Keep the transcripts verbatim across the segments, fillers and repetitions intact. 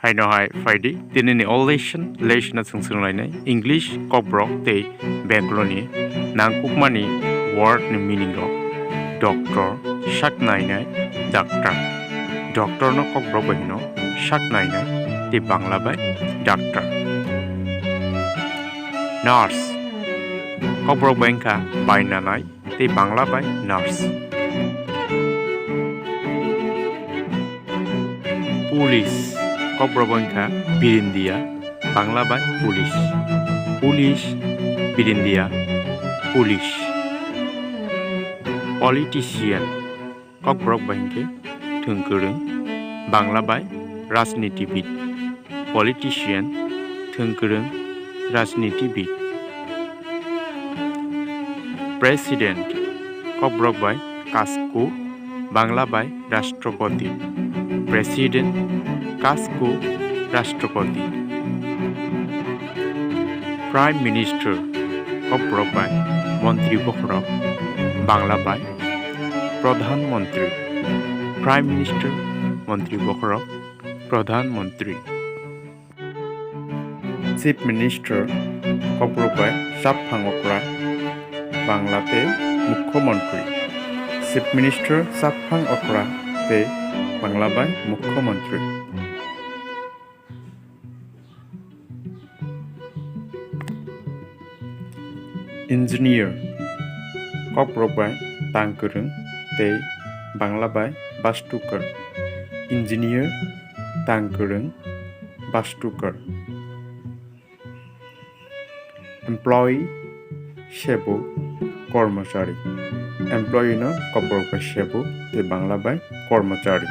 Haino hai phaidi, tinini o lesson, lesson-o chwng swrwnglainai English, Kokborok tei Bengalini nangkukmani word ni meaning rok. Doctor, sak nainai, doctor. Doctor no Kokborok bai hino sak nainai tei Bangla bai doctor. Nurse, Kokborok bai wngkha bai nanai tei Bangla bai nurse. Police, Kokborok bai wngkha birindia, Bangla bai police. Police, birindia, police. Politician, Kokborok bai hwnkhe thwngkwrwng, Bangla bai rajnitibid. Politician, thwngkwrwng, rajnitibid. President, Kokborok bai kasku, Bangla bai rashtrapati. President, kasku, rashtrapati. Prime Minister, Kokborok bai montri bokhorok, Bangla bai Pradhan Mantri. Prime Minister, montri bokhorok, Pradhan Mantri. Chief Minister, Kokborok bai chapphang okra, Bangla tei Mukhyamantri. Chief Minister chapphang okra tei Bangla bai Mukhyamantri. Engineer, Kokborok bai tang kwrwng tei Bangla bai bastukar. Engineer, tang kwrwng, bastukar. Employee, sebuk, kormochari. Employee no Kokborok bai sebuk tei Bangla bai kormochari.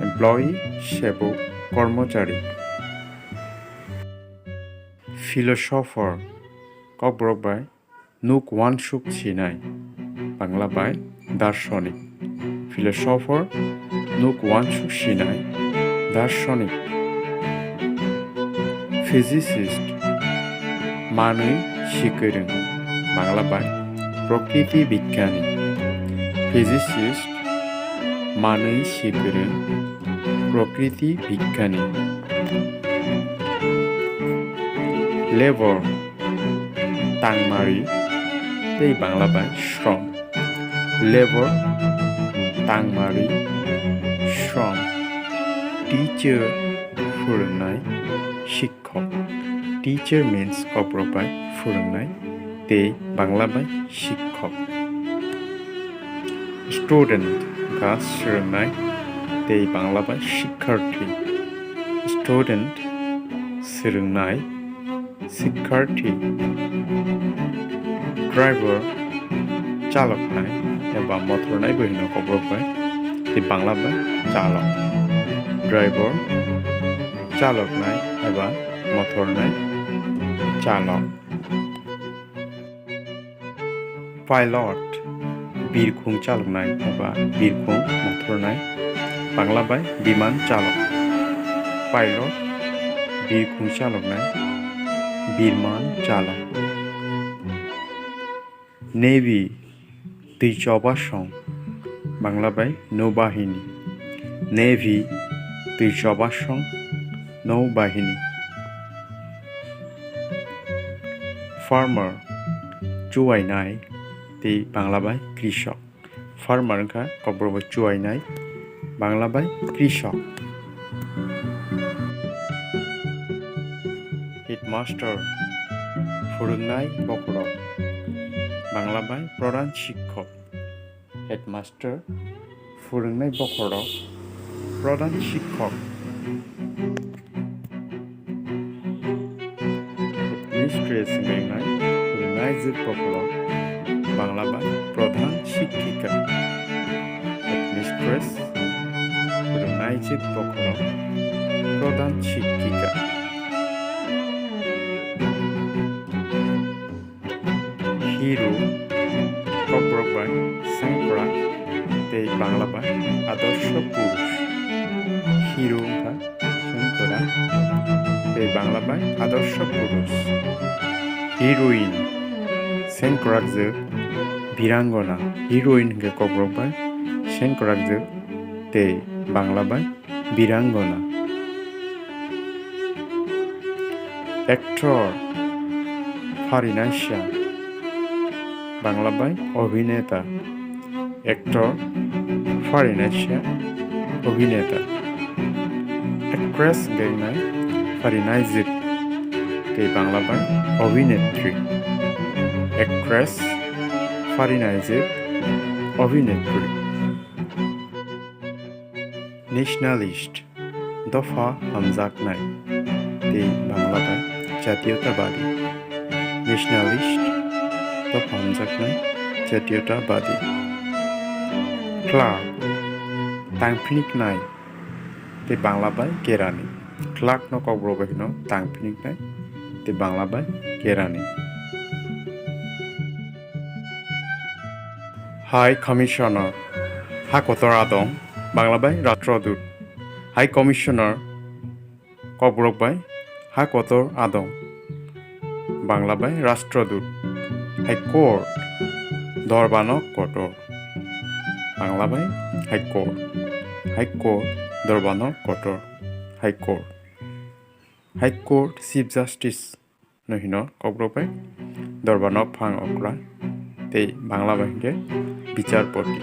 Employee, sebuk, kormochari. Philosopher, Kokborok bai nuk uansuk sinai, Bangla bai darshonik. Philosopher, nuk uansuk sinai, darshonik. Physicist, manwi sikwrwng, Bangla bai prokriti bigyani. Physicist, manwi sikwrwng, prokriti bigyani. Labour, tangmari tei Bangla bai shrom. Labour, tangmari, shrom. Teacher, phwrwngnai, shikkok. Teacher means Kokborok bai phwrwngnai tei Bangla bai shikkok. Student, wngkha swrwngnai tei Bangla bai shikkharthi. Student, swrwngnai, shikkharthi. Driver, chaloknai eba mothornai bo hino Kokborok bai, tei Bangla bai chalok. Driver, chaloknai eba mothornai, chalok. Pilot, birkhung chaloknai eba birkhung mothornai, Bangla bai biman chalok. Pilot, birkhung chaloknai, birman chalok. Navy, twi chobasong, Bangla bai nobahini. Navy, twi chobasong, nobahini. Farmer, chuainai, tei Bangla bai krishok. Farmer wngkha Kokborok bai chuainai, Bangla bai krishok. Headmaster, phwrwngnai bokhorok, Bangla bai pradhan shikkok. Headmaster, phwrwngnai bokhorok, pradhan shikkok. Headmistress wngkha phwrwngnaijwk bokhorok, Bangla bai pradhan shikkika. Headmistress, phwrwngnaijwk bokhorok, pradhan shikkika. Hero, Kokborok bai sengkrak tei Bangla bai adorsho purush. Hero wngkha sengkrak tei Bangla bai adorsho purush. Heroine, sengkrakjwk birangona. Heroine hwnkhe Kokborok bai sengkrakjwk tei Bangla bai birangona. Actor, pharinaisa, Bangla bai obhineta. Actor, pharinaisa, obhineta. Actress hwnkhe wngnai pharinaijwk, tei Bangla bai obhinetri. Actress, pharinaijwk, obhinetri. Nationalist, dopha hamjaknai, tei Bangla bai jatiyotabadi. Nationalist, dopha hamjaknai, jatiyotabadi. Clerk, tangphiniknai, tei Bangla bai kerani. Clerk no Kokborok bai hino tangphiniknai, tei Bangla bai kerani. High Commissioner, ha kotor adong, Bangla bai Rastrodut. High Commissioner, Kokborok bai ha kotor adong, Bangla bai Rastrodut. High Court, dorbanok kotor, Bangla bai High Court. High Court, dorbanok kotor, High Court. High Court Chief Justice no hino Kokborok bai dorbanok phang okra, tei Bangla bai hwnkhe bicharpoti.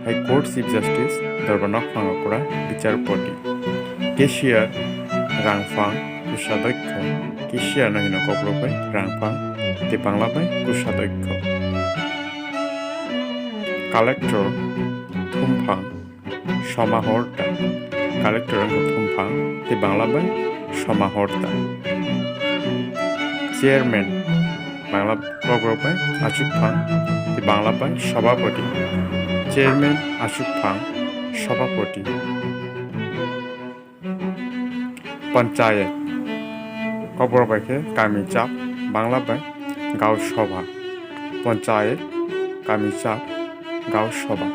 High Court Chief Justice, dorbanok phang okra, bicharpoti. Cashier, rangphang, kusadokho. Cashier no hino Kokborok bai rangphang, tei Bangla bai kusadokho. Collector, thumphang, somahorta. Collector wngkha thumphang, tei Bangla bai somahorta. Chairman, Bangla Kokborok bai achukphang, tei Bangla bai sobhapoti. Chairman achukphang, sobhapoti. Panchayat, Kokborok bai khe kami chap, Bangla bai gaon sobha. Panchayat, kami chap, gaon sobha.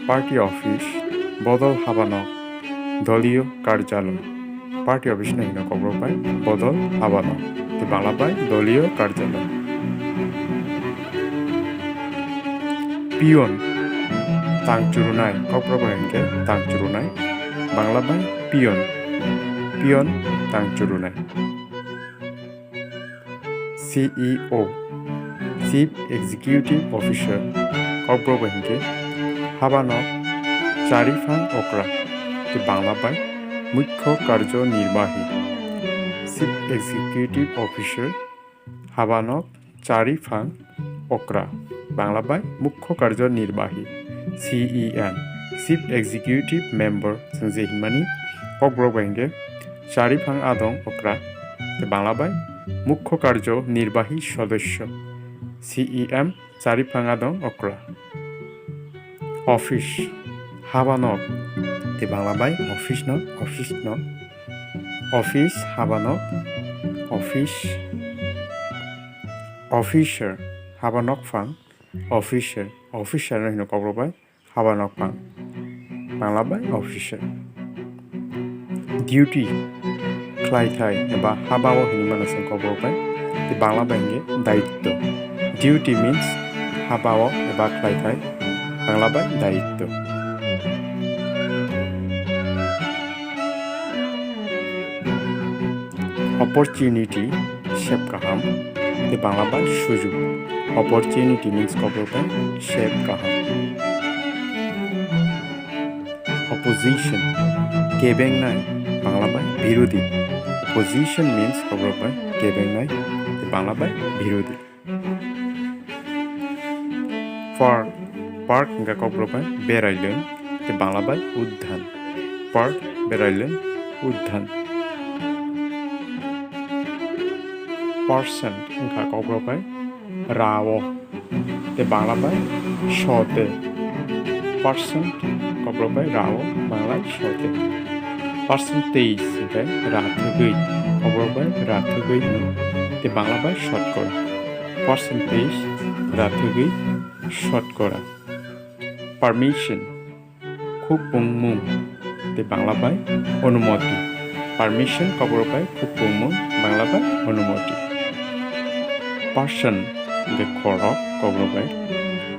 Party office, bodol habanok, doliyo karjaloy. Party office no hino Kokborok bai bodol habanok, tei Bangla bai doliyo karjaloy. Peon, tang churunai, Kokborok bai hwnkhe tang churunai, Bangla bai peon, peon tang churunai. C E O, Chief Executive Officer, Kokborok bai hwnkhe habanok chariphang okra, tei Bangla bai Mukhyo Karjo Nirbahi. Chief Executive Officer, habanok chariphang okra, Bangla bai Mukhyo Karjo Nirbahi, C E M, Chief Executive Member, chwng je hinmani Kokborok bai hwnkhe chariphang adong okra, tei Bangla bai Mukhyo Karjo Nirbahi Sodosyo, C E M, chariphang adong okra. Office, habanok, tei Bangla bai office no, office no. Office, habanok, office. Officer, habanok phang, officer. Officer no hino Kokborok bai habanok phang, Bangla bai officer. Duty, khlaithai eba habao hinwi mano chwng Kokborok bai, tei Bangla bai hwnkhe daitto. Duty means habao eba khlaithai, Bangla bai daitto. Opportunity, sep kaham, tei Bangla bai sujug. Opportunity means Kokborok bai sep kaham. Opposition, kebengnai, Bangla bai birodhi. Opposition means Kokborok bai kebengnai, tei Bangla bai birodhi. Park, park hwnkha Kokborok bai berailwng, tei Bangla bai uddhan. Park, berailwng, uddhan. Percent hwnkha Kokborok bai rao, tei Bangla bai sote. Percent Kokborok bai rao, Bangla sote. Percentage hwnkhe ra thwgwi, Kokborok bai ra thwgwi hwno, tei Bangla bai sotkora. Percentage, ra thwgwi, sotkora. Permission, khukpungmung, tei Bangla bai onumoti. Permission Kokborok bai khukpungmung, Bangla bai onumoti. Person hwnkhe khorok, Kokborok bai,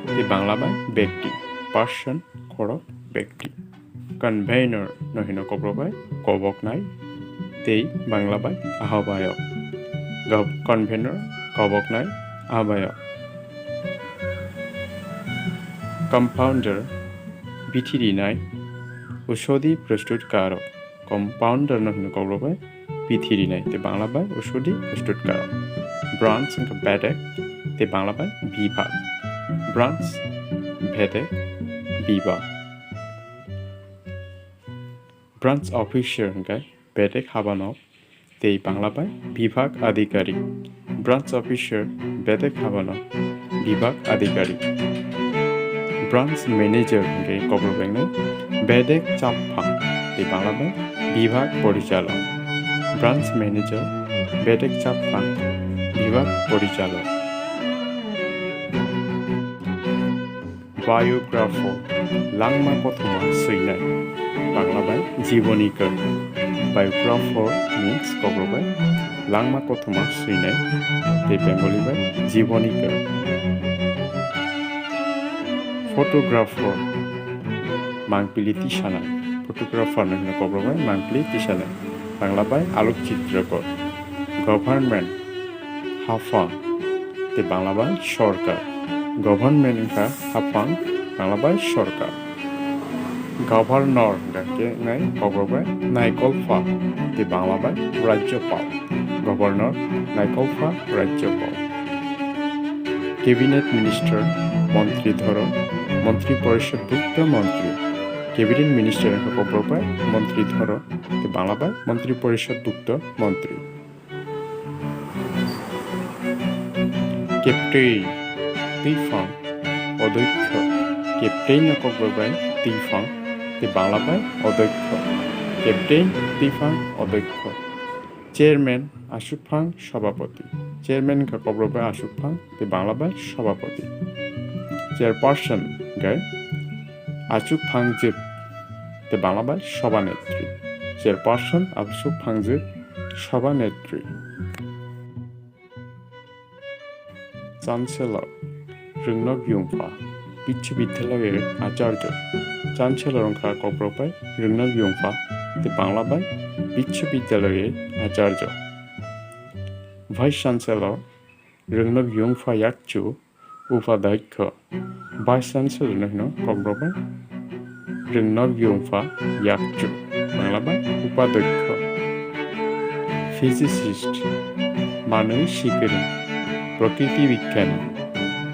tei Bangla bai bekti. Person, khorok, bekti. Convener no hino Kokborok bai koboknai, tei Bangla bai ahobhayok. Gob-, convener, koboknai, ahbayok. Compounder, bithi rinai, usodi, prostutkaro. Compounder no hino Kokborok bai bithi rinai, tei Bangla bai usodi, prostutkaro. Branch wngkha bedek, tei Bangla bai bibhag. Branch, bedek, bibhag. Branch officer hwnkhe bedek habanok, tei Bangla bai bibhag adhikari. Branch officer bedek habanok, bibhag adhikari. Branch manager hwnkhe Kokborok bai wngnai bedek chapphang, tei Bangla bai bibhag porichalok. Branch manager bedek chapphang, bibhag porichalok. Biographer, langma kothoma swinai, Bangla bai jibonikar. Biographer means Kokborok bai langma kothoma swinai, tei Bengali bai jibonikar. Photographer, mangpili tisanai. Photographer no hino Kokborok bai mangpili tisanai, Bangla bai alok chitrokor. Government, haphang, tei Bangla bai sorkar. Government wngkha haphang, Bangla bai sorkar. Governor hwnkha khe wngnai Kokborok bai naikolpha, tei Bangla bai rajyopal. Governor, naikolpha, rajyopal. Cabinet minister, montri dhoro, montri porishod bhukto montri. Cabinet minister wngkha Kokborok bai montri dhoro, tei Bangla bai montri porishod bhukto montri. Captain, twiphang, odokho. Captain no Kokborok bai twiphang, tei Bangla bai odokho. Captain, twiphang, odokho. Chairman, asukphang, sabhapati. Chairman wngkha Kokborok bai asukphang, tei Bangla bai sabhapati. Chairperson hwnkhe asukphangjwk, tei Bangla bai sabhanetri. Chairperson, asukphangjwk, sabhanetri. Chancellor, rwngnok yungpha, Bishwabidyaloyer acharya. Chancellor wngkha Kokborok bai rwngnok yungpha, tei Bangla bai Bishwabidyaloyer acharya. Vice Chancellor, rwngnok yungpha yakchu, upadhyakho. Vice Chancellor no hino Kokborok bai rwngnok yungpha yakchu, Bangla bai upadhyakho. Physicist, manwi sikwrwng, prokriti bigyani.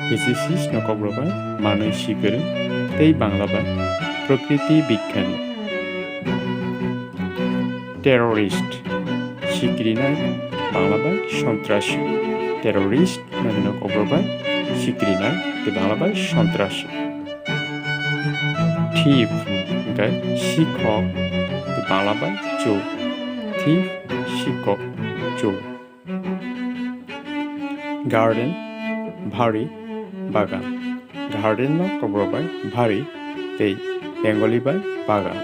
Physicist no Kokborok bai manwi sikwrwng, tei Bangla bai prokriti bigyani. Terrorist, sikrinai, Bangla bai sontrasi. Terrorist no hino Kokborok bai sikrinai, tei Bangla bai sontrasi. Thief, hwnkhe sikhok, tei Bangla bai chor. Thief, sikhok, chor. Garden, bhari, bagan. Garden no Kokborok bai bhari tei Bengali bai bagan.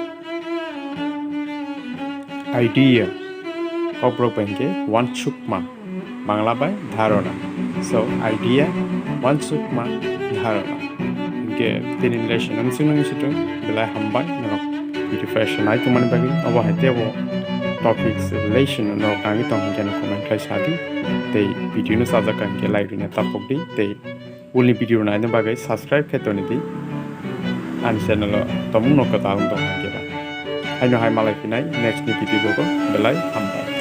Idea, Kokborok bai hwnkhe uansukma, Bangla bai dharona. So, idea, uansukma, dharona. Hwnkhe tini lesson ang chwng nang situng belai hambai norok video file nai tongmani bagwi. Obo hai tebo topics lesson norok nangwi tong hwnkhe no comment khai sadi. Tei video no sajak hwnkhe like rina tapok di. Tei ulni video naina bagwi subscribe khe toni di. Ani channel o tomung no kwtal wng tong hwnkhe ba. Haino hai malai phinai next ni video rogo belai hambai.